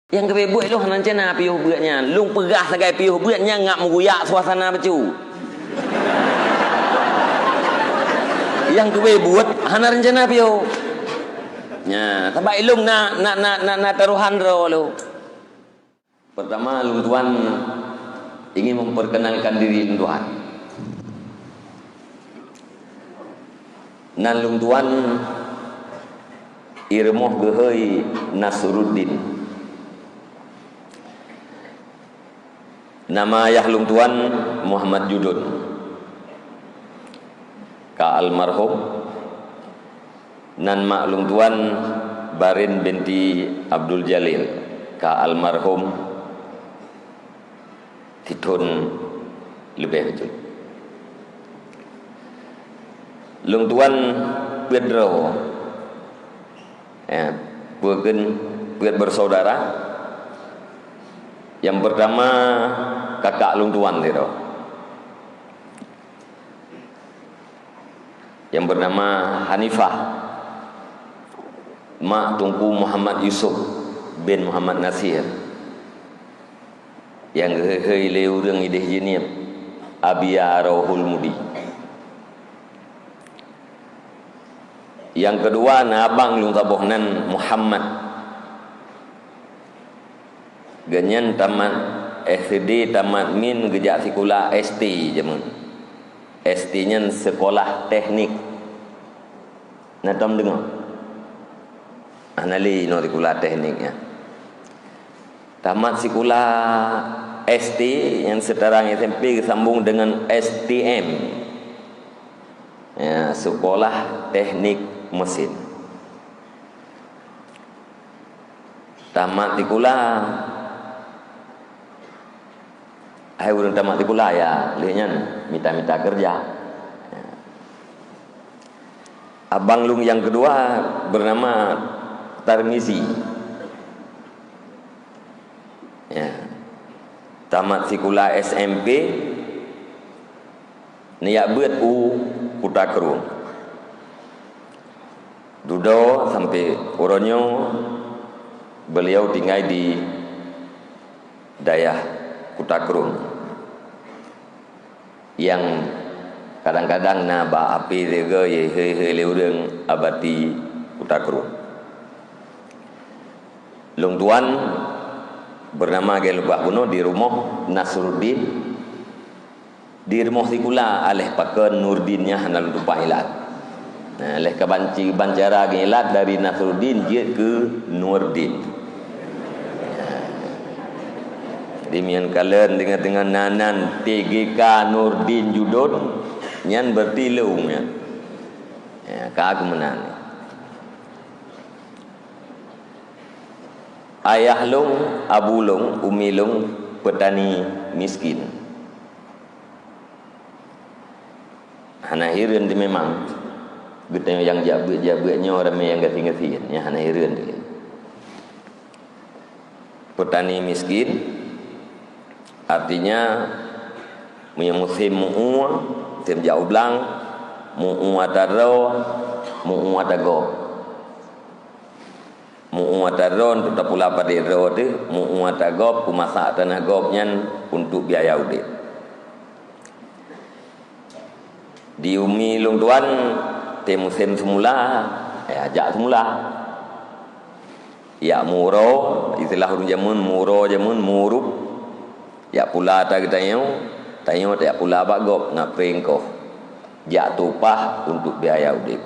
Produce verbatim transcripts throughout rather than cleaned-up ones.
Nyang keubiet buet lôn hana rencana piôh beuet nyan. Lôn peugah sagai piôh beuet nyan ngat meuguyak suasana bacut. Nyang keubiet buet hana rencana piôh. Nya, sabab ilôn na, na, na, na, na tarohan droe lôn. Pertama, lôn tuan ingin memperkenalkan diri lôn tuan. Nan lôn tuan i rumoh geuhôi Nasruddin. Nama ayah lôn tuan Muhammad Judun, ka almarhum. Nan mak lôn tuan Barin binti Abdul Jalil, ka almarhum sithon leubeh bacut. Lôn tuan peuet droe, ya, peuet, peuet bersaudara. Yang pertama, kakak lôn tuan sidroe, yang bernama Hanifah, mak Teungku Muhammad Yusuf bin Muhammad Nasir, nyang geuhôi-hôi lé ureuëng idéh Jeunieb, Abia Rohul Mudi. Yang kedua, na abang lôn saboh nan Muhammad. Geuhnyan tamat S D, tamat min geujak sikula S T jameun. S T nyan sekolah teknik. Na tom deungoe? Hana lé inoe sikula teknik nyan. Tamat sikula S T nyang seutara ngon S M P geusambong deungon S T M. Ya, sekolah teknik mesin. Tamat sikula. Hai ureuëng tamat sikula, ya, lheueh nyan mita-mita keureuja. Abang lôn nyang keudua bernama Tarmizi. Ya. Tamat sikula S M P, neujak beuet u Kuta Krueng. Dudoe sampai uroe nyoe beliau tinggai di dayah Kuta Krueng, nyang kadang-kadang na bak api leuga ye he-he lé ureuëng Abati Kuta Krueng. Lôn tuan bernama Gel Lubak Bunoe di rumoh Nasruddin. Di rumoh sikula aléh pakon Nurdin nyan hana lôn tumpah ilat. Nah, leh ka banci bancara geuilat dari Nasruddin jeuet keu Nurdin. Di mian kalen dengan-dengan nanan T G K Nurdin Judon, nyan berarti lôn nyan. Ya, ka aku meunan. Ayah lôn, abu lôn, umi lôn, petani miskin. Hana hireuen teuh memang, geutanyoe nyang jak beuet-jak beuet nyoe ramé nyang gasien-gasien, nyan hana hireuen teuh. Petani miskin, artinya, meunyoe musém meu-ue, musém jak u blang, meu-ue ata droe, meu-ue ata gob. Meu-ue ata droe untuk tapula padé droe teuh, meu-ue ata gob, peumasak tanah gob nyan untuk biaya udép. Di umi lôn tuan, tém musém seumula, ya, jak seumula. Jak muro, istilah ureuëng jameun, muro jameun, murup. Jak pula ata geutanyoe, tanyoe jak pula bak gob, na preng koh. Jak tupah untuk biaya udép.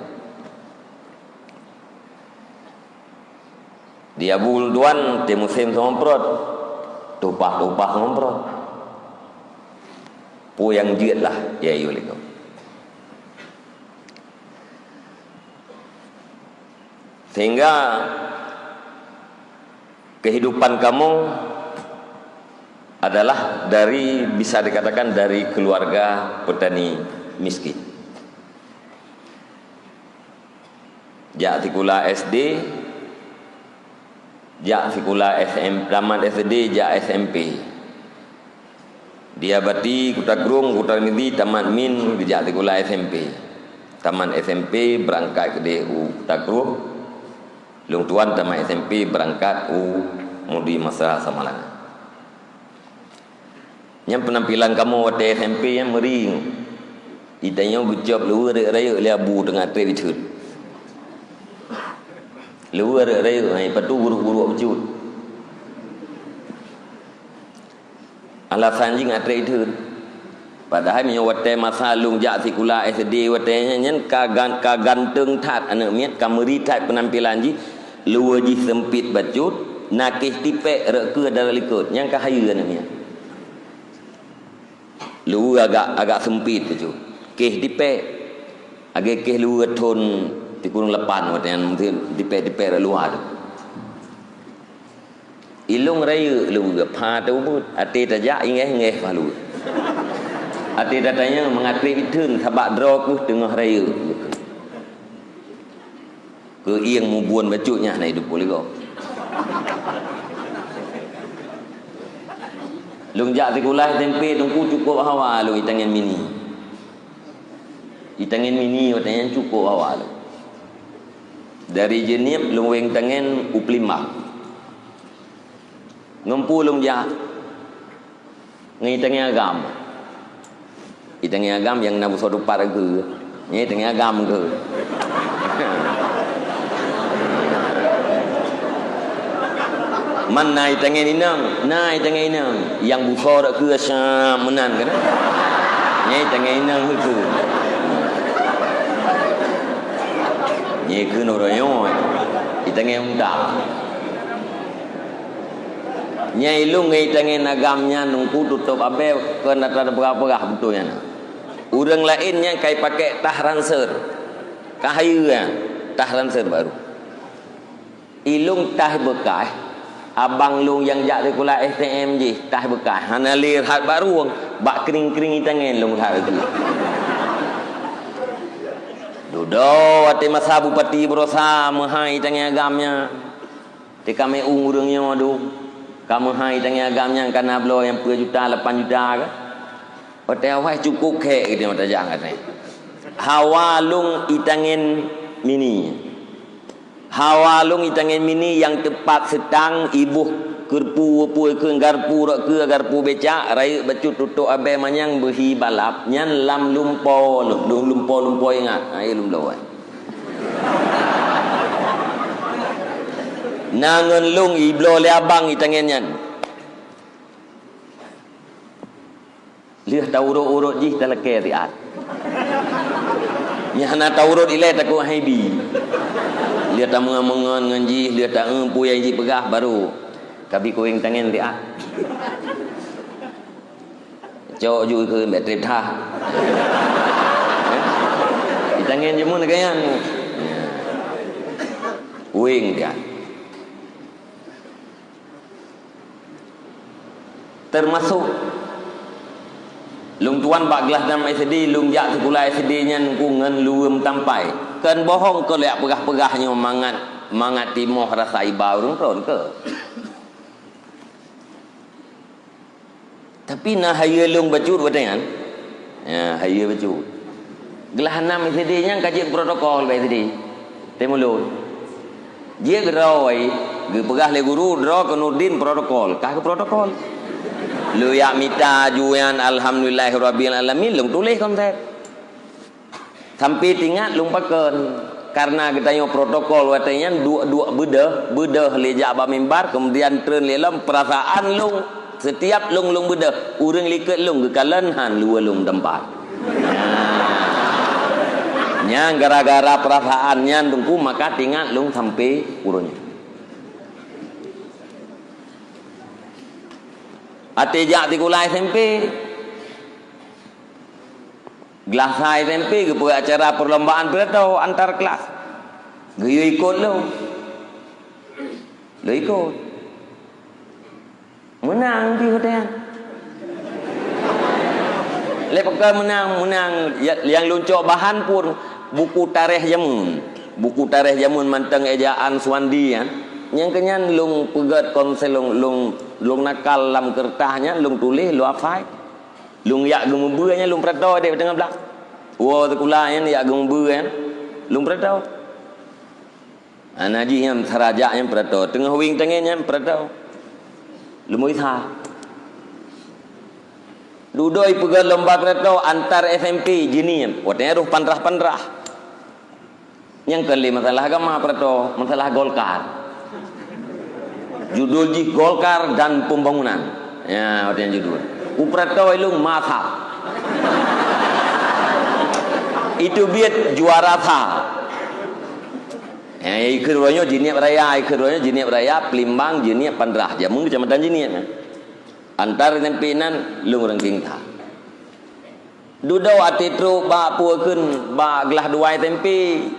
Di abu lôn tuan, tém musém seumprot, tupah-tupah seumprot. Peue nyang jeuet lah, ya, yue lé gob. Sehingga kehidupan kamoe adalah dari, bisa dikatakan dari keluarga petani miskin. Jak sikula S D, jak sikula S M, tamat S D, jak S M P. Di Abati, Kuta Krueng, Kuta Midi, tamat min, geujak sikula S M P. Tamat S M P, beurangkat keudeh u Kuta Krueng. Lôn tuan tamat S M P, beurangkat u Mudi masa Samalanga. Nyang peunampilan kamoe watée S M P nyan meuri. Itanyoe geucop luweue rayeuk-rayeuk lé abu teungoh treb itheut. Luweue rayeuk-rayeuk, hai, patu guruk-guruk bacut. Alasan jih ngat treb itheut. Padahai meunyoe watée masa lôn jak sikula S D watée nyan, nyan ka gan-, ka ganteng that aneuëk miet, ka meuri that peunampilan jih, luweue jih seumpit bacut, na kéh tipék rot keue dalam likot, nyan ka hayeue aneuëk miet. Luweue agak, agak seumpit bacut, kéh tipék, lagée kéh luweue thon sikureueng lapan watée nyan, mungken tipék-tipék rot luwa tu. Ilong rayeuk luweue pha teubeuet, até tajak ingéh-ingéh pha luweue. Até tatanyong mangat treb itheun sabak droe keuh teungoh rayeuk. Keu ieng mubuon bacut nyan na idup puléh gob. Lôn jak sikula S M P teungku cukôp hawa lôn itangen mini. Itangen mini watée nyan cukôp hawa lôn. Dari Jeunieb lôn weng tangen u Peulimbang. Ngon peue lôn jak? Ngon itangen agam. Itangen agam nyang na busoe tupat keue. Nyan itangen agam keue. Man na itangen inong, na itangen inong. Nyang busoe rot keue sa meunan kan. Nyan itangen inong keue. Nyan keue nurôh nyoe. Itangen unta. Nyang ilong ngon itangen agam nyan teungku tutôp abée kon atra peugah-peugah beutôi nyan. Ureuëng laén nyan ka ipakék tah ranseur. Ka hayeue nyan, tah ranseur barô. Ilong tah beukaih, abang lôn nyang jak sikula S T M jih tah beukaih. Hana lé that barô, bak kring-kring itangen lôn that lagée. Dudoe watée masa bupati beurosa meuhai itangen agam nyan. Teuka meu'ueng ureuëng nyoe dum. Ka meuhai itangen agam nyan ka na bloe nyang peuet juta, lapan juta ka. Watée awai cukôp khék geutanyoe tajak ngon nyan. Hawa lôn itangen mini. Hawa lôn itangen mini nyang teupat seutang iboh keureupu weupue keu garpu rot keue garpu becak rayeuk bacut tutôp abée manyang beuhi balap nyan lam lumpo lôn, lumpo-lumpo ingat. Hai lumpo. Na ngon lôn ibloe lé abang itangen nyan. Lheueh taurot-urot jih talakée siat. Nyang hana taurot ilée takot haibi. Lheueh tameungon-meungon ngon jih, lheueh ta-eu peue nyang jipeugah barô kabi kuweng tangen siat. Cok ju ikeu bék treb that. Itangen jeumeu lagée nyan. Weng kan. Teumasok lôn tuan bak glah nam S D, lôn jak sikula S D nyan ku ngon luweue meutampai. Kon bohong keu lé peugah-peugah nyoe mangat, mangat timoh rasa iba ureuëng tron keu. Tapi na hayeue lôn bacut watée nyan. Ya, hayeue bacut. Glah nam S D nyan ka jeuet protokol bak S D. Tém ulôn. Jeuet droe, geupeugah lé guru, droe keu Nurdin protokol. Ka keu protokol. Lôn jak mita aju nyan, alhamdulillahirabbil alamin, lôn tuléh konsep. Sampai tingat lôn pakon. Karena geutanyoe protokol watée nyan duek-duek beudôh, beudôh lé jak bak mimbar, kemudian treun lé lom, peurasaan lôn, setiap lôn, lôn beudôh, ureuëng likot lôn geukalon han luweue lôn teumpat. Nyan gara-gara peurasaan nyan teungku maka tingat lôn sampai uroe nyoe. Até jak sikula S M P, Glah sa S M P geupeue acara perlombaan pidato antar kelas. Geuyue ikot lôn. Lôn ikot. Meunang pih watée nyan. Lé pakon meunang, meunang ya, nyang lôn cok bahan pun buku tarikh jameun. Buku tarikh jameun mantong ejaan Suwandi nyan. Nyang keu nyan lôn peugét konsep lôn, lôn, lôn nakal lam keureutah nyan, lôn tuléh, lôn hafai. Lôn jak geumeubeue nyan lôn peuratoe dek teungoh blah. Woe sikula nyan jak geumeubeue nyan lôn peuratoe. Hana jih nyan sarajak nyan peuratoe. Teungoh weng tangen nyan peuratoe. Lumboi sa. Dudoe peugah lomba pidato antar S M P jih nyan. Watèe roh pandrah-pandrah. Nyang kon lé masalah agama pidato, masalah Golkar. Judul jih Golkar dan Pembangunan. Ya, watèe nyan judul. Ku pidato ilong masa. Itu biet juara sa. Ya, ikheun uroe nyoe Jeunieb Raya, ikheun uroe nyoe Jeunieb Raya, Pelimbang, Jeunieb, Pandrah. Jameun Kecamatan Jeunieb. Antar S M P nan lôn ranking sa. Dudoe até trok bak peue kheun bak glah dua S M P,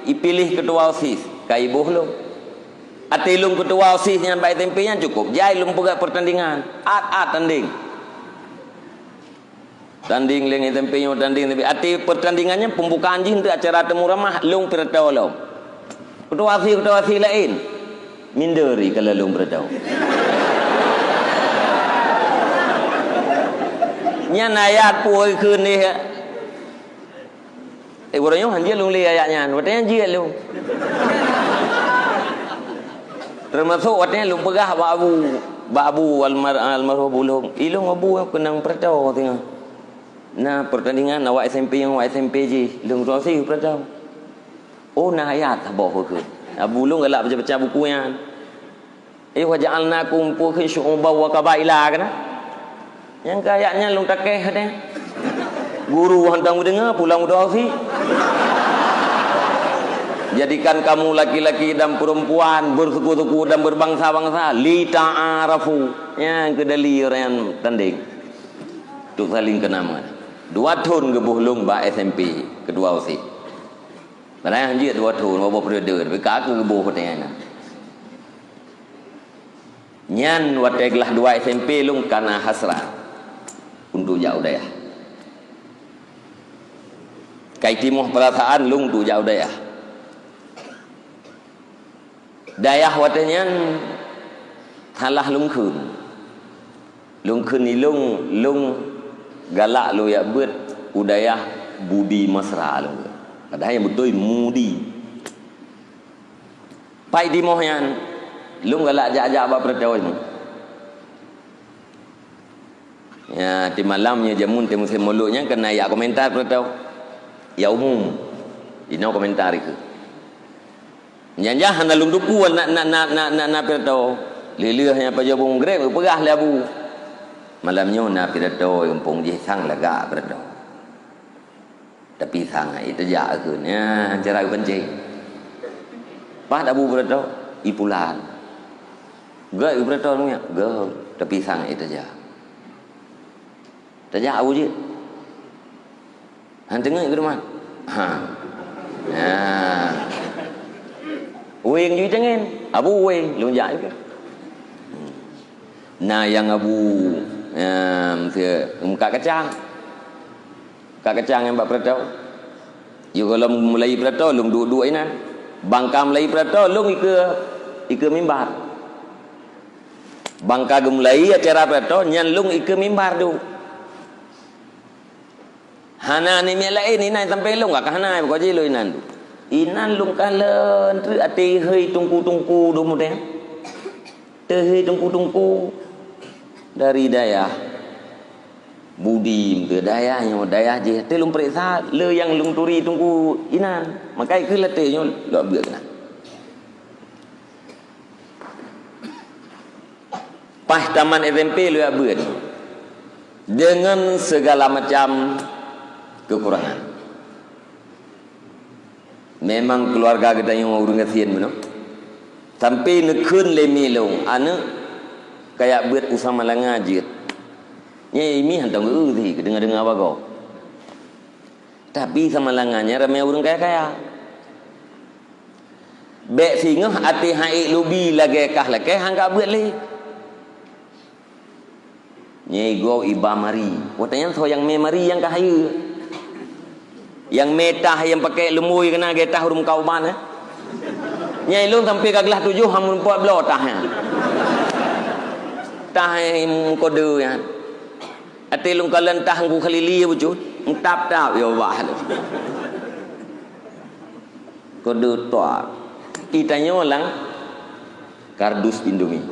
ipiléh keutua OSIS, ka iboh lôn. Até lôn keutua OSIS nyan bak S M P nyan cukôp jai lôn peugah peurtandingan. At-at tanding. Tanding lé S M P nyoe tanding, tapi até peurtandingan nyan pembukaan jih untuk acara temu ramah lôn pidato lom. Keutua OSIS, keutua OSIS laén. Minder ri kalau lôn pidato. Nyan ayat peue kheun deh. Eh, uroe nyoe han jeuet lôn lé ayat nyan. Watèe nyan jeuet lôn. Teumasok watèe nyan lôn peugah bak Abu, bak Abu almar-, almarhum Abu lôn. Ilôn Abu keunong pidato singoh. Na peurtandingan awak S M P ngon awak S M P jih. Lôn rosi pidato. Oh, na ayat saboh kheun. Abu lôn galak baca-baca buku nyan. Eh, wa ja'alnakum peue kheun syu'uban wa qabaila kana. Nyang keu ayat nyan lôn takeh deh. Guru hantom geudeungoe, pulang udah si. Jadikan kamu laki-laki dan perempuan bersuku-suku dan berbangsa-bangsa, li ta'arafu. Nyang keu dali ureueng tanding. Untuk saling kenal. Dua thon geuboh lôn bak S M P, keutua OSIS. Padahai han jeuet dua thon, dua boh periode, tapi ka keuh geuboh watèe nyan. Nyan watèe glah dua S M P lôn kana hasrat untuk jak u dayah. Ka itimoh peurasaan lôn untuk jak u dayah. Dayah watèe nyan salah lôn kheun. Lôn kheun ilôn, lôn galak lôn jak beuet u dayah Budi Mesra lôn kheun. Padahai nyang beutôi Mudi. Pai timoh nyan, lôn galak jak-jak bak peureutoe nyoe. Ya, di malam nyoe jameun teuh musém mulod nyan keuneuk jak komentar peureutoe. Ya umum. Inoe komentar ikeu. Nyan jah hana lôn tupeue na, na, na, na, na, na pidato. Lheuh-lheuh nyan pajoh bông grep geupeugah lé Abu. Malam nyoe na pidato, mumpung jih sang lagak pidato. Tapi sang hai teujak kheun. Nyan cara geupancing. Pat Abu pidato, ipulan. Gèt pidato nyan, gèt. Tapi sang hai teujak. Teujak Abu jeuet. Han teungeut keu teuma. Ha. Nah. Weng jih tangen. Abu weng, lôn jak juga. Na nyang Abu, em, se-, meukat kacang. Meukat kacang nyang bak peureutoe. Yôh gohlom mulai peureutoe, lôn duek-duek inan. Bangka mulai peureutoe, lôn ikeue, ikeue mimbar. Bangka geumulai acara peureutoe, nyan lôn ikeue mimbar duek. Hana namiet laén inan sampoe lôn ka hana, pokok jih lôn inan tu. Inan lôn kalon treuk até hei tungku-tungku dum udeh. Teuhei tungku-tungku dari dayah Budi ke dayah nyoe, dayah jih. Até lôn peuriksa le nyang lôn turi tungku inan. Makai keu latée nyoe lôn beuet keunan. Paih tamat S M P lôn jak beuet deungon segala macam kekurangan. Memang keuluwarga geutanyoe ureuëng gasien bunoe. Sampai neukheun lé mi lôn, aneuëk, kajak beuet u Samalanga jeuet. Nyan imi hantom geu-eu sih, geudeungoe-deungoe bagoe. Tapi Samalanga nyan ramé ureuëng kaya-kaya. Bék singoh até han ék lubi lagée kah lakée han ka beuet lé. Nyai gob iba mari. Watée nyan soe nyang mé mari nyang ka hayeue. Nyang mé tah nyang pakai leumui keunan gét tah ureuëng kauban, eh. Nyai lôn sampai ka glah tujoh han meurumpok bloe tah nyan. Tah nyang meukodeu nyan. Até lôn kalon tah Teungku Khalili bucut, meutap-tap yo bah. Kode toa. Itanyoe lam kardus Indomie.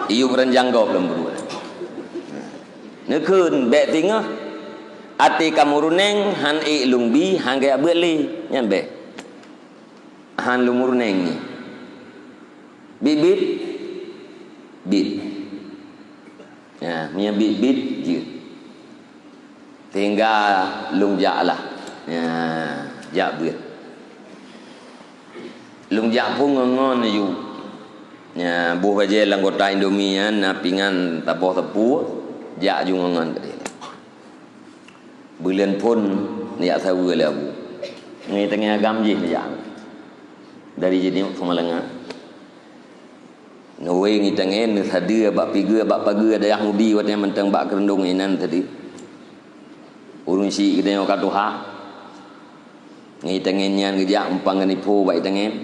Iyup ranjang gob lom buruek. Neukheun, bèk singoh. Até kamoe runeng, han ék lôn bi, han geujak beuet lé. Nyan bèk. Han lôn runeng nyan. Bit-bit. Bit. Ya, meunyo bit-bit, jeuet. Sehingga lôn jak lah. Ya, jak beuet. Lôn jak phôn ngon-ngon aju. Ya, boh bajèe lam kotak Indomie nyan, na pingan saboh teupue, jak aju ngon-ngon keudéh. Buleuen phôn neujak saweue lé Abu. Ngon tangieng agam jih neujak. Dari Jeunieb Samalanga. Neuwé ngon tangieng neusadeue bak pigeue, bak pageue dayah Mudi watèe mantong bak keureundong inan tadi. Ureueng syiek geutanyoe ka tuha. Ngon tangieng nyan geujak muphang geunipo bak tangieng.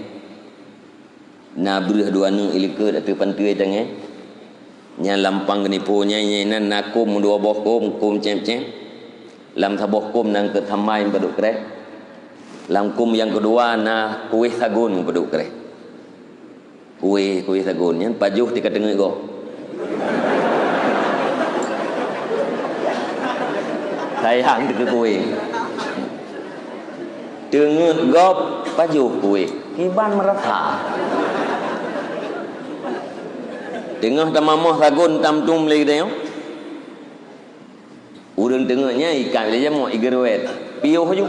Na breueh dua neuk ilikot ateueh panteue tangieng. Nyan lam muphang geunipo nyan, nyan inan na kôm dua boh kôm, kôm cém-cém. Lam saboh kôm na eungkôt samai padub kreh. Lam kôm nyang keudua na kuéh sagon padub kreh. Kuéh, kuéh sagon nyan pajoh teuka teungeut gob. Sayang teuka kuéh. Teungeut gob pajoh kuéh. Kiban meurasa. Teungoh tamamoh sagon tam tum lé geutanyoe. Ureueng teungeut nyan ikat lé jamok, igeureuet. Piôh aju.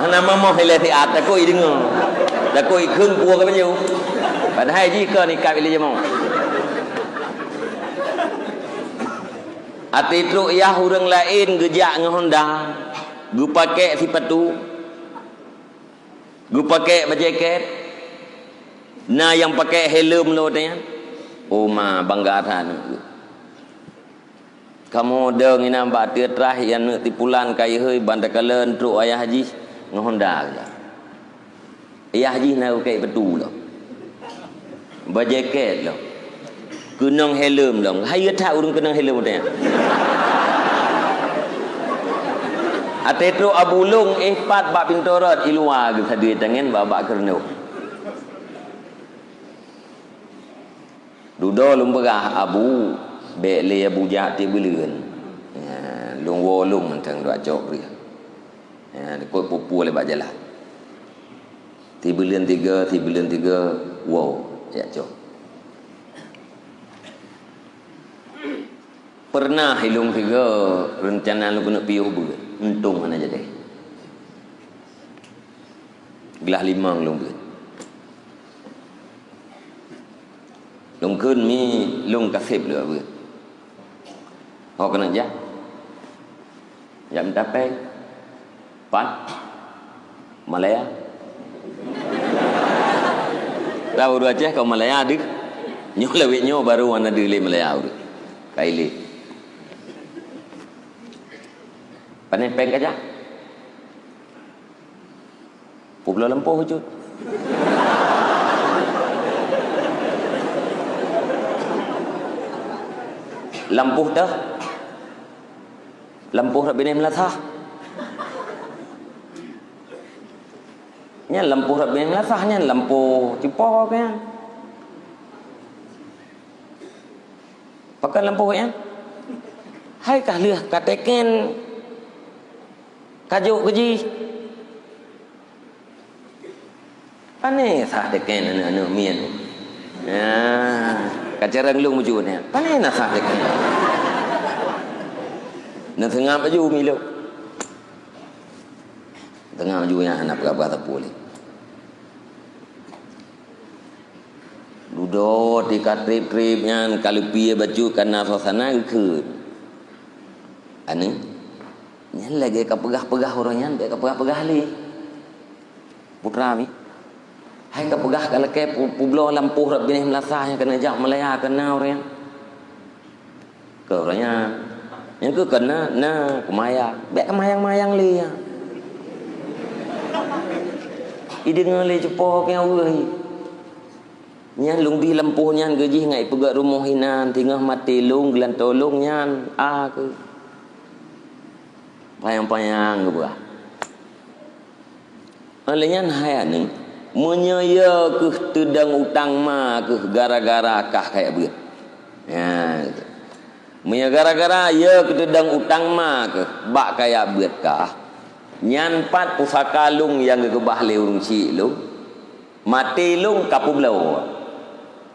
Hana mamoh ilèe siat, takot ideungoe. Takot ikheun pue ka baju. Padahai jih kon ikat lé jamok. Até trok yah ureueng laén geujak ngon Honda, geupakèk sipatu. Geupakèk bajèe kèt, na nyang pakèk helm lom watèe nyan. Oh ma, bangga that aneuk geuh. Kamoe dong inan bak ateueh trah, aneuk tipulan ka ihôi ban takalon trok ayah jih ngon Honda geuh. Ayah jih na geupakèk sipatu lom. Bajèe kèt lom. Keunong helm lom. Hayeue that ureueng keunong helm watèe nyan. Até trok Abu Long, eh, pat bak pintoe rot, i luwa geuh sadeue tangieng bak, bak keureundong. Dudoe lôn peugah, "Abu, bèk lé Abu jak tiep buleuen." Ya, lôn woe lôn mantong duek cok breueh. Ya, dikot pue-pue lé bak jalan. Sibuleuen tiga, sibuleuen tiga, woe, jak cok. Pernah ilôn tiga reuncana lôn keuneuk piôh beuet, untông hana jadi. Glah limong lôn beuet. Lôn kheun mi lôn ka sép lé beuet. Ho keuneuk jak. Jak mita péng. Pat? Malaya. Tahu ureueng Aceh keu Malaya deuh. Nyoe lawét nyoe baru hana deuh lé Malaya ureueng. Ka ilé. Pané péng ka jak? Peubloe lampôh cut. Lampôh teuh. Lampôh rot binéh meulasah. Nyan lampôh rot binéh meulasah, nyan lampôh cipo keu nyan. Pakon lampôh nyan? Hai kah lheueh ka teken ka jok keu jih. Pané sah teken aneuk-aneuk miet. Ya, ka carông lôn meucue nyan. Pané na sah teken. Neuseungab laju mi lôn. Teungoh laju nyan hana peugah-peugah sapeue lé. Dudoe tika treb-treb nyan ka leupie bacut kana suasana geukheun. Aneuk, nyan lagèe ka peugah-peugah uroe nyan, bèk ka peugah-peugah lé. Putra mi, hai ka peugah ka lakèe pu-, peubloe lampôh rot binéh meulasah nyang keuneuk jak Malaya keu na uroe nyan. Keu uroe nyan. Nyang keu keu na, na, keumayang. Bèk keumayang-mayang lé nyan. Ideungoe lé cupo keu nyang weueh. Nyan lôn bri lampôh nyan keu jih ngat ipeugöt rumoh inan, teungoh maté lôn geulantoe lôn nyan, a keuh. Panyang-panyang geupeugah. Óh lheueh nyan hai aneuk, Meunyoe yö keuh teudong utang ma keuh gara-gara kah kajak beuet. Nyan. Meunyoe gara-gara yö keuh teudong utang ma keuh bak kajak beuet kah, nyan pat pusaka lôn nyang geukeubah lé ureuëng chik lôn, maté lôn kapeubloe.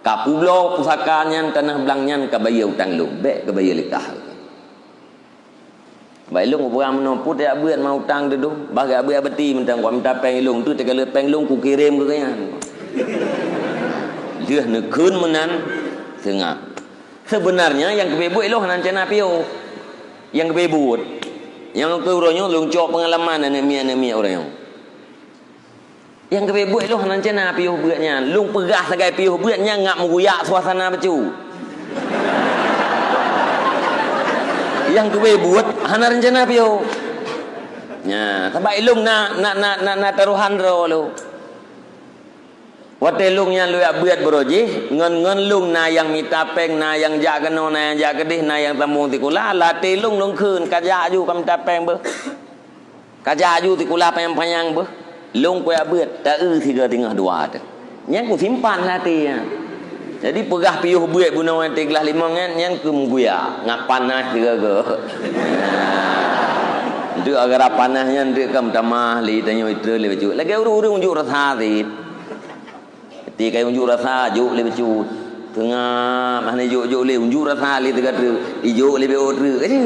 Kapeubloe pusaka nyan, tanoh blang nyan kabayeue utang lôn, bék kabayeue lé kah. Bak ilôn ubeurang meunoe pue tajak beuet ma utang teuh, bah geujak beuet beuti mantong, kuminta péng ilôn, teuk teuka lheueh péng lôn kukirém keu gobnyan. Lheueh neukheun meunan, seungab. Seubeunarnya nyang keubiet buet ilôn hana rencana piôh. Nyang keubiet buet, nyang keu uroe nyoe lôn cok peungalaman aneuk miet-aneuk miet uroe nyoe. Nyang keubiet buet ilôn hana rencana piôh beuet nyan. Lôn peugah sagai piôh beuet nyan ngat meuguyak suasana bacut. Nyang keubiet buet hana rencana piôh. Nya, sabab ilôn na, na, na, na, na tarohan droe lôn. Watée lôn nyan lôn jak beuet baroe jih, ngon, ngon lôn na nyang mita péng, na nyang jak keunoe, na nyang jak keudeh, na nyang sambong sikula, lam até lôn, lôn kheun, kajak aju kamita péng beuh. Kajak aju sikula panyang-panyang beuh. Lôn kujak beuet, ta-eu sigoe teungoh dua teuh. Nyan kusimpan lam até nyan. Jadi peugah piôh beuet bunoe watée glah limong nyan, nyan keu meuguyak, ngat panas sigoe-goe. Enteuk gara panas nyan enteuk ka meutamah lé tanyoe itre lé bacut. Lagée ureuëng-ureuëng unjuk rasa cit. Ti kai unjuk rasa jok lé bacut. Teungoh hana jok-jok lé unjuk rasa lé teuka treuk, ijok lé B O treuk aja.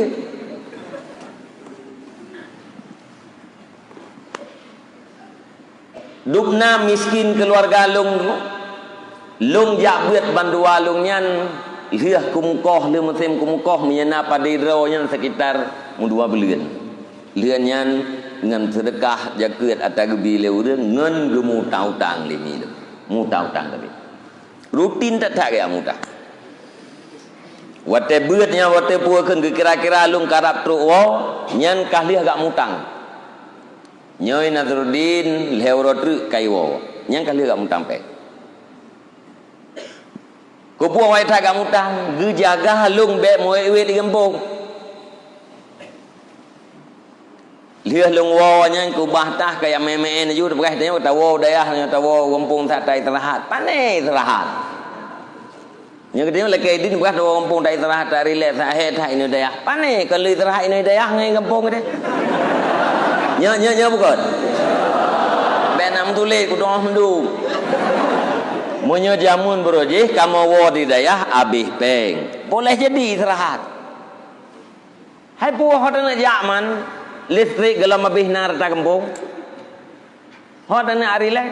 Dubna miskin keuluwarga lôn, lôn jak beuet bandua lôn nyan, lheueh keumeukoh, lheueh musém keumeukoh, meunyoe na padé droe nyan sekitar meudua buleuen. Lheueh nyan ngon seudeukah jakeuet ata geubi lé ureuëng ngon geumutang-utang lé mi lôn. Mutang-utang teubiet. Rutin that-that gaya mutang. Watée beuet nyan, watée peue kheun geukira-kira lôn karab trok woe, nyan ka lheueh gak mutang. Nyoe Nasruddin lhée uroe treuk kai woe, nyan ka lheueh gak mutang péng. Keupeue awai that gak mutang, geujaga lôn bék meuwét-wét di gampông. Lheueh lôn woe nyan keubah tah kajak mé-mé laju, teupeugah tanyoe tawoe dayah, nyoe tawoe gampông that ta istirahat. Pané istirahat. Nyoe geutanyoe lakée idin peugah tawoe gampông ta istirahat, ta rilek, ta hék that inoe dayah. Pané kon lé istirahat inoe dayah ngon gampông teuh. Nyoe, nyoe, nyoe bukon. Bék na meutuléh kudoh meudum. Meunyoe jameun baroe jih kamoe woe di dayah abéh péng. Boleh jadi istirahat. Hai peue ho taneuk jak man, listrik golom abéh na rata gampông. Ho taneuk ari lé.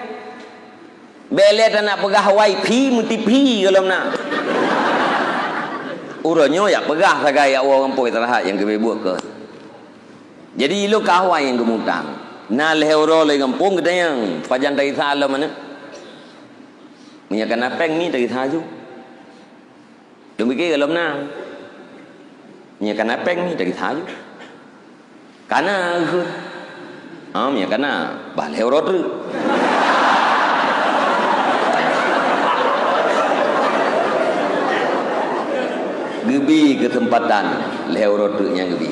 Bék lé taneuk peugah wifi, meuti pi golom na. Uroe nyoe jak peugah sagai jak woe gampông istirahat nyang keubiet buet keuh. Jadi ilôn ka awai nyang geumutang. Na lhée uroe lé gampông geutanyong, pajan tagisa lom aneuk. Meunyoe ka na péng mi tagisa aju. Lôn pike golom na. Nyan ka na péng mi tagisa aju. Ka na kheun. Ah, nyan ka na. Bah lhée uroe treuk. Geubi keuseumpatan lhée uroe treuk nyan geubi.